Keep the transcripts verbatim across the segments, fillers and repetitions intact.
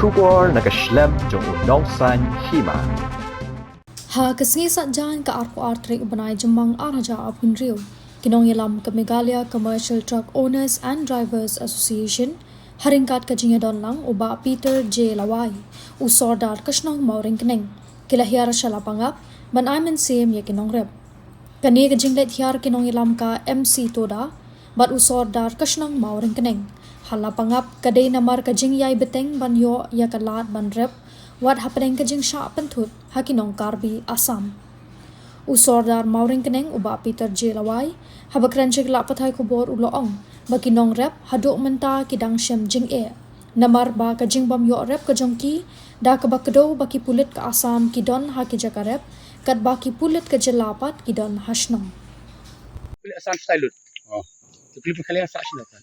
Khubor na ka shlem jong u nongsan hima. Ha ka sngi Saitjaiñ ka arphew ar tarik u bnai Jymmang ar hajar arphew hynriew, ki nongïalam ka Meghalaya Commercial Truck Owners and Drivers Association, ha ryngkat ka jingïadon lang u Bah Peter J Lawai, u Sordar ka shnong Mawryngkneng, ki la hiar sha Lapangap ban ai mynsiem ïa ki nongrep. Kane ka jingleit hiar ki nongïalam ka M C Toda bad u Sordar ka shnong Mawryngkneng ha Lapangap ka dei namar ka jingïai bteng ban ïoh ïa ka lad ban rep wat hapdeng ka jingshah pynthut ha ki nong Karbi Assam. U Sordar Mawryngkneng u Bah Peter J Lawai, haba kren sha ki lad pathai khubor u la ong ba ki nongrep haduh mynta ki dang shem jingeh namar ba ka jingbym ïoh rep ka jong ki da kaba kdew ba ki pulit ka Assam ki don ha ki jaka rep katba ki pulit ka jylla pat ki don ha shnong. Pulit Assam stai lut. Oh. Pulit Meghalaya sah shnong kan.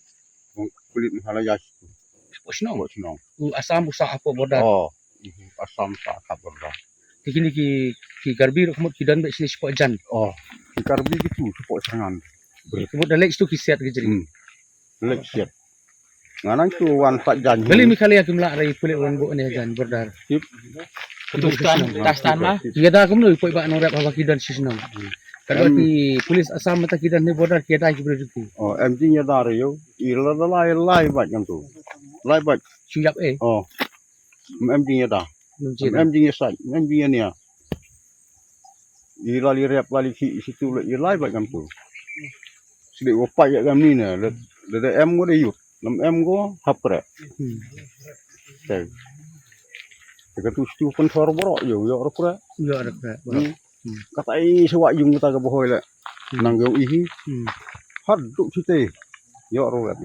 Pulit Meghalaya sah. Shnong. Shnong. U Assam u sah hapoh border. Oh. Assam sah hapoh border. Te kine ki, ki Karbi ruh ka mut ki don bad shnong shapoh jan. Oh. Ki Karbi kitu shapoh shnong. Ka mut da leit tu ki siat ki jri. Hmm. Leit siat. Nga nang tu wan pat jan. Beli Meghalaya kim lah rai pulit wan bu ne jan border. Tip. Tu stan, ta stan ma. Ïada kumno poi ba nongrep haba ki don shisnong. Ka dei ki pulit Assam mynta ki don ne border ki ïada ki beri tu. Oh, em jingïada ïa u. I la la lai lai bat ngam tu. Lai bat. Shu ïap eh. Oh. Em jingïada. Em jingïasait, em jingïania. I la li rep la li ki situ le i lai bat ngam tu. Sidi u pat ïa ngam ni ne le le em ngo de yut. Lam em ngo hap pre. Hmm. Te. Te ka tu situ pynthor borok ïa u ïa rep pre. Ïa rep pre. Hmm. Hmm. Kata i sewa yung kata ka bohoi le. Hmm. Nang ïa u ihi. Hmm. Haduh site. Ïa rep.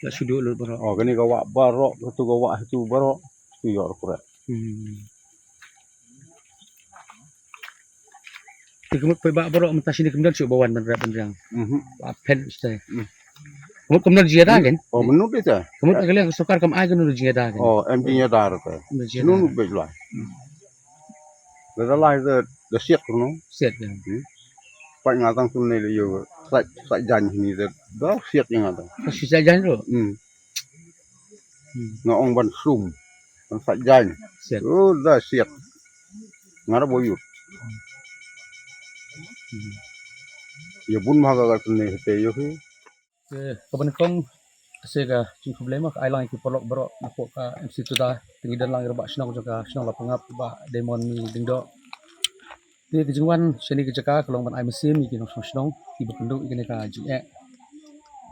Ïa sudu lut borok. Oh, kani ka wak borok, katu ka wak situ borok. Tu ïa rep pre. Hmm. Te ka mut poi ba borok mynta shini kim don shuh ba wan ban rep ban riang. Mhm. Ba phen stai. Mhm. Ka mut kam don jingïada kan? Oh, mynno bita. Ka mut ka liang ka sorkar kam ai kano jingïada kan? Oh, em jingïada rata. Em jingïada. Nunu bit lai. Hmm. Da da lai da da siat kano. Siat kan. Hmm. Pat nga tang tu ne le yo. Sait sait jan ni da da siat nga tang. Ka shi sait jan tu. Hmm. Hmm. Nga ong ban sum. Ban sait jan. Siat. Oh, da siat. Nga da boyut. Hmm. Ya bun ma ka ka ne te yo hi. Te ka ban kong se ka jingkhublei ma ka ai lang ki paralok baroh na pok ka M C Tuda, te ngi don lang ïa u bah shnong jong ka shnong Lapangap, bah Diamond ni Lyngdoh. Te ka jingwan shane ka jaka ka long ban ai mynsiem ïa ki nongshong shnong kiba kynduh ïa kane ka jingeh.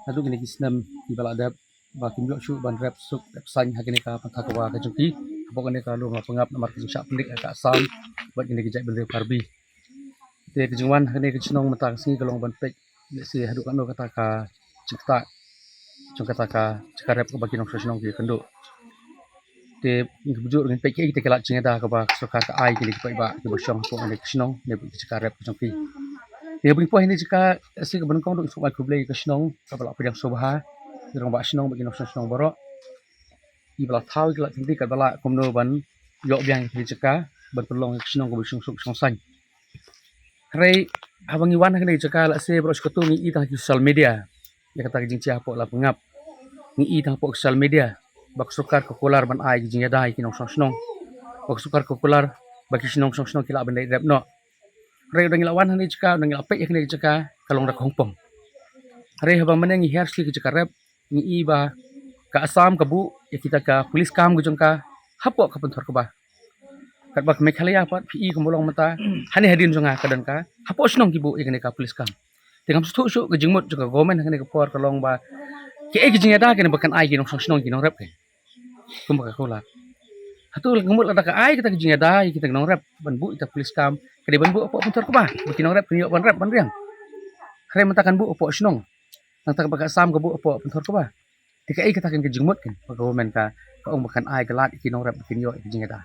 Naduh kine ki snem kiba la dep ba kim ïoh shuh ban rep suk rep saiñ ha kane ka pynthor kaba ka jong ki hapoh kane ka lum Lapangap namar ka jingshah pyndik ha ka Assam bad kine ki jaitbynriew Karbi. Te ka jingwan ha kane ka shnong mynta ka sngi ka long ban peit lehse haduh katno kata ka jingktah jong kata ka jaka rep kaba ki nongshong shnong ki kynduh. Te ngi kynjuh ngin peit kiei kita ki lad jingïada kaba ka sorkar ka ai kine ki paidbah kiba shong hapoh kane ka shnong ne ba ki jaka rep ka jong ki. Te ba ngi poi ha kane ka jaka lehse kaba nyngkong ruh ngi sngewbha ban khublei ka shnong kaba la pdiang sngewbha, ki rangbah shnong bad ki nongshong shnong baroh. Kiba la thaw ïa ki lad jingtih katba lah kumno ban ïoh biang ïa kane ka jaka ban pynlong ïa ka shnong kaba shong suk shong saiñ. Hynrei haba ngi wan ha kane ka jaka lehse baroh shi katta ngi i tang ha ki social media ïa kata ka jingjia hapoh Lapangap. Ngi i tang hapoh social media ba ka sorkar ka kular ban ai ka jingïada ïa ki nongshong shnong, ba ka sorkar ka kular ba ki nongshong shnong ki lah ban leit rep noh. Hynrei ynda ngi la wan ha kane ka jaka, ynda ngi la peit ïa kane ka jaka ka long da ka hongpong. Hynrei haba mynne ngi hiar sha ka jaka rep ngi i ba ka Assam ka buh ïa kita ka police camp ka jong ka hapoh ka pynthor kaba. Katba ka Meghalaya pat phi i kumba long mynta, hangne hadien jong nga ka don ka hapoh shnong ki buh ïa kane ka police camp. Te ngam sngewthuh shuh ka jingmut jong ka government ha kane ka por ka long ba kiei ka jingïada kane ba kan ai ki nongshong shnong ki nongrep ki. Kumba ka kular. Hato la ka mut lada ka ai kita ka jingïada ïa kita ki nongrep ban buh ïa kita police camp, ka dei ban buh hapoh pynthor kaba ba ki nongrep kin ïoh ban rep ban riang. Hynrei mynta kan buh hapoh shnong. Nangta kaba ka Assam ka buh hapoh pynthor kaba. Te kaei kata kan ka jingmut kan ba ka government ka ka ong ba kan ai ka lad ïa ki nongrep ba kin ïoh ïa ka jingïada.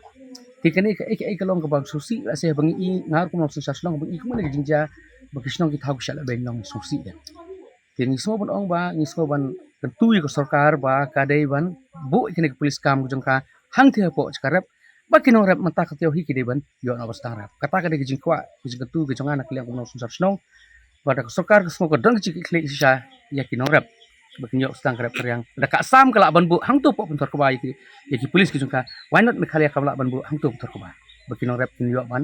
Te kane kaei kaei ka long kaba sngewsih lehse ba ngi i, nga ruh kum u nongsynshar shnong ba ngi i kumne ka jingjia ba ki shnong ki thaw ki shah lehbeiñ long sngewsih kan. Te ngi sngew ban ong ba ngi sngew ban kyntu ïa ka sorkar ba ka dei ban buh ïa kane ka police camp ka jong ka hangtei hapoh jaka rep ba ki nongrep mynta ka taïew hi ki dei ban ïoh noh ban sdang rep. Kata ka dei ka jingkwah ka jingkyntu ka jong nga na ka liang kum u nongsynshar shnong ba da ka sorkar ka sngew ka don ka jingkitkhlieh shisha ïa ki nongrep. ba kin ïoh sdang ka rep ka riang. Da ka Assam ka lah ban buh hangto hapoh pynthor kba ïa ki, ïa ki police ki jong ka. Why not Meghalaya kam lah ban buh hangto pynthor kba ba ki nongrep kin ïoh ban,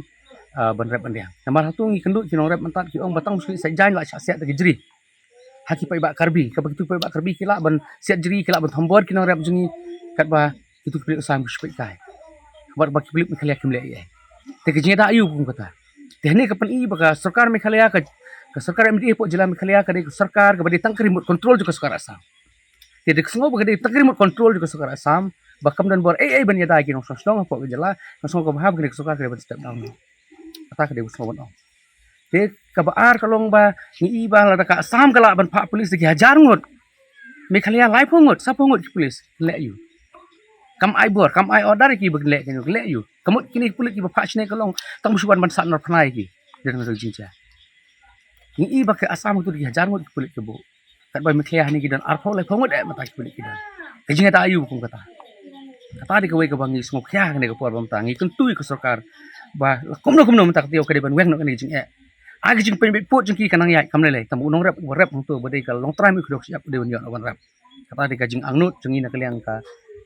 ah, ban rep ban riang. Namar hato ngi kynduh ki nongrep mynta ki ong ba tang ba shu leit siat jaiñ la shah siat da ki jri. Ha ki paidbah Karbi, kaba kitu ki paidbah Karbi ki lah ban siat jri, ki lah ban thombor ki nongrep jong ngi, katba kitu ki paidbah Assam ki shu peit kai. Bad ba ki paidbah Meghalaya kim leh ei ei. Te ka jingïada aïu kum kata. Te hangne ka pyni ba ka sorkar Meghalaya ka, ka sorkar M D A hapoh jylla Meghalaya ka dei ka sorkar kaba dei tang ka remote control jong ka sorkar Assam. Te da ka sngew ba ka dei tang ka remote control jong ka sorkar Assam ba kam don bor ei ei ban ïada ïa ki nongshong shnong hapoh ka jylla, ka sngew kaba ha ba ka dei ka sorkar ka dei ban step down. Kata ka dei ba sngew ban ong. Te kaba ar ka long ba ngi i ba lada ka Assam ka lah ban phah police da ki hajar ngut, Meghalaya laiphew ngut, saphew ngut ki police, leh aïu? Kam ai bor, kam ai order ïa ki ba kin leh, kin leh aïu? Ka mut kine ki pulit kiba phah shane ka long tang ba shu wan ban sah nar phna ïa ki. Dei na ka jingjia. Ngi i ba ka Assam tu da ki hajar ngut ki pulit ki buh. Katba Meghalaya hangne ki don arphew laiphew ngut eh mynta ki pulit ki don. Ka jingïada aïu kum kata. Kata dei kawei kaba ngi sngewkhia ha kane ka por ba mynta ngi kyntu ïa ka sorkar ba kumno kumno mynta ka taïew ka dei ban weng noh kane ka jingeh. Ai ka jingpynbeit pud jong ki ka nang ïaid kam lei lei. Tang ba u nongrep uba rep hangto ba dei ka Longtrai Mihkhdoh Shyiap u dei ban ïoh ban rep. Kata dei ka jingangnud jong ngi na ka liang ka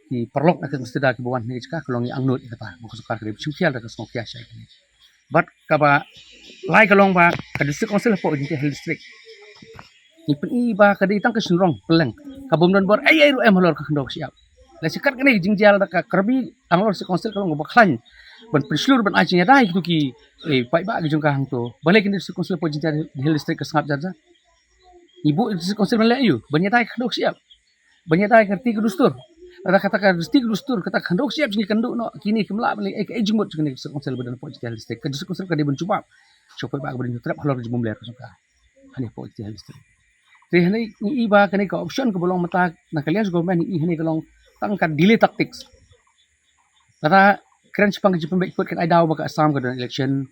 ki paralok na ka Kynthei Sida kiba wan hangne ka jaka ka long ngi angnud ïa kata ba ka sorkar ka dei ba shim khia da ka sngewkhia shai kane. Bad kaba lai ka long ba ka District Council hapoh Jaintia Hills District ngi pyni ba ka dei tang ka shynrong pylleng, ka bym don bor ei ei ruh em halor ka khyndew ka shyiap. Lehse kat kane ka jingjia lada ka Karbi Anglong District Council ka long kaba khlaiñ ban pynshlur ban ai jingïada ïa kitu ki, eh, paidbah ki jong ka hangto. Balei kane District Council hapoh Jaintia Hills District ka sngap jar jar? Ngi buh District Council ban leh aïu? Ban ïada ïa ka khyndew ka shyiap, ban ïada ïa ka riti ka dustur. Lada kata ka riti ka dustur, kata ka khyndew ka shyiap jong ngi kan duh noh, kine kim lah ban leh ei ei jingmut jong kane ka District Council ba don hapoh Jaintia Hills District. Ka District Council ka dei ban jubab sha u paidbah kaba dei ban trep halor ka jingmlien ka jong ka hangne hapoh Jaintia Hills District. Te hangne ngi i ba kane ka option kaba long mynta na ka liang jong government ngi i hangne ka long tang ka delay tactics. Lada kren shaphang ka jingpynbeit pud kan ai daw ba ka Assam ka don election.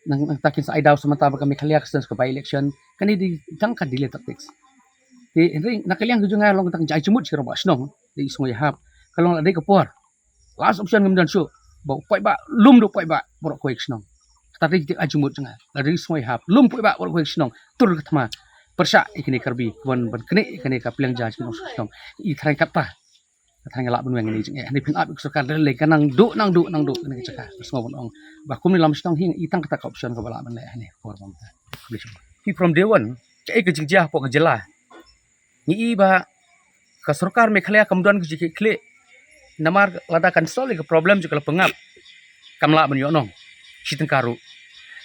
Nang, nangta kin sa ai daw sa mynta ba ka Meghalaya ka sdang ka by election. Kane dei tang ka delay tactics. Te hynrei na ka liang ka jong nga long tang jai jingmut sha ki rangbah shnong. Dei sngewhap. Ka long la dei ka por. Last option ngam don shuh. Ba u paidbah lum da u paidbah baroh kawei ka shnong. Kata dei ka jingmut jong nga. La dei sngewhap. Lum paidbah baroh kawei ka shnong. Tur ka thma. Pyrshah ïa kine Karbi. Ban, ban knieh ïa kane ka pliang jai shnong shnong. I thrang kata. Kata nga lah ban weng ïa kane jingeh. Hangne phin ap ïa ka sorkar da lei ka nang duh, nang duh, nang duh kane ka jaka. Ka sngew ban ong ba kumne lam shnong hi i tang kata ka option kaba lah ban leh hangne ka por ba mynta. Hi from day one. Kaei ka jingjia hapoh ka jylla. Ngi i ba ka sorkar Meghalaya kam don ka jingkitkhlieh. Namar lada kan solve ïa ka problem jong ka lapangap kam lah ban ïoh nong. Shi tyngka ruh.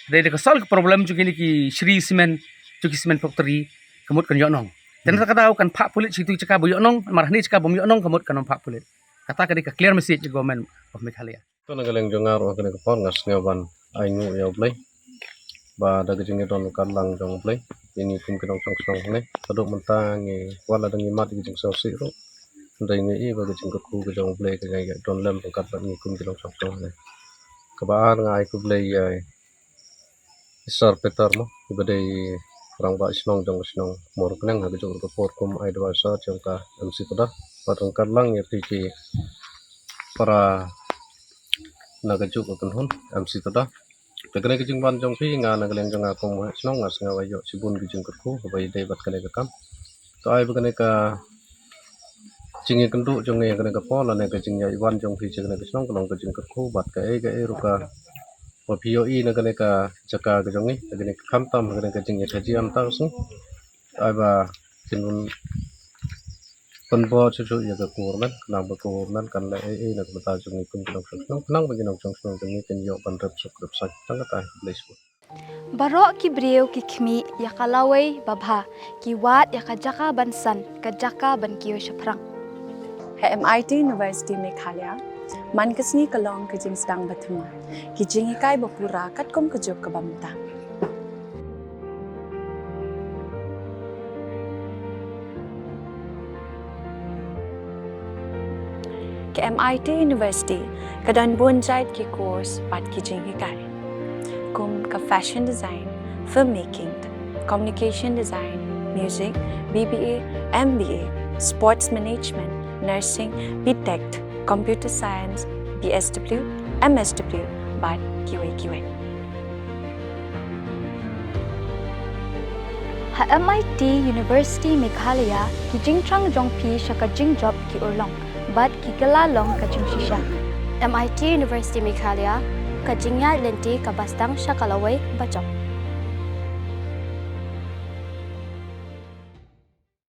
Dei da ka solve ka problem jong kine ki shri cement, jong ki cement factory, ka mut kan ïoh nong. Te na kata ka daw kan phah pulit sha kitu ki jaka ba ïoh nong, namar hangne jaka bym ïoh nong ka mut kan ym phah pulit. Kata ka dei ka clear message jong government of Meghalaya. To na ka liang jong nga ruh ha kane ka por nga sngew ban ainguh ïa U Blei. Ba da ka jingïadon ryngkat lang jong U Blei, ïa ngi kum ki nongshong shnong hangne haduh mynta ngi, wat la dang ngi mad ïa ka jingsngewsih ruh, hynrei ngi i ba ka jingkyrkhu ka jong U Blei ka jingïadon lem ryngkat bad ngi kum ki nongshong shnong hangne. Kaba ar nga ai khublei ïa i Sir Peter mo, iba dei rangbah shnong jong ka shnong Mawryngkneng ha kajuh ka por kum advisor jong ka M C Tada. Bad ryngkat lang ïa phi ki para na kajuh ka kynhun M C Tada. Te kane ka jingwan jong phi nga na ka liang jong nga kum u heh shnong nga sngew ai ïoh shibun ka jingkyrkhu kaba ïadei bad kane ka kam. To ai ba kane ka jingïakynduh jong ngi ha kane ka por lane ka jingïawan jong phi sha kane ka shnong ka long ka jingkyrkhu bad kaei kaei ruh kaba phi ïohi na kane ka jaka ka jong ngi ha kane ka khamtam ha kane ka jingïakajia mynta ka sngi. Ai ba kin pynbor shuh shuh ïa ka government khnang ba ka government kan leh ei ei na ka bynta jong ngi kum ki nongshong shnong khnang ba ki nongshong shnong jong ngi kin ïoh ban rep suk rep saiñ. Tang kata, khublei shibun. Baroh ki briew ki khmih ïa ka lawei babha, ki wad ïa ka jaka ban san, ka jaka ban kiew shaphrang. Ha M I T University Meghalaya, man ka sngi ka long ka jingsdang ba thymmai, ki jinghikai ba pura katkum ka juk kaba mynta. Ka M I T University ka don bun jait ki course bad ki jinghikai, kum ka fashion design, filmmaking, communication design, music, B B A, M B A, sports management, nursing, B Tech, computer science, B S W, M S W, bad kiwei kiwei. Ha MIT University Meghalaya, ki jingthrang jong phi sha ka jingjop ki urlong bad ki kylla long ka jingshisha. MIT University Meghalaya, ka jingïaid lynti kaba sdang sha ka lawei bajop.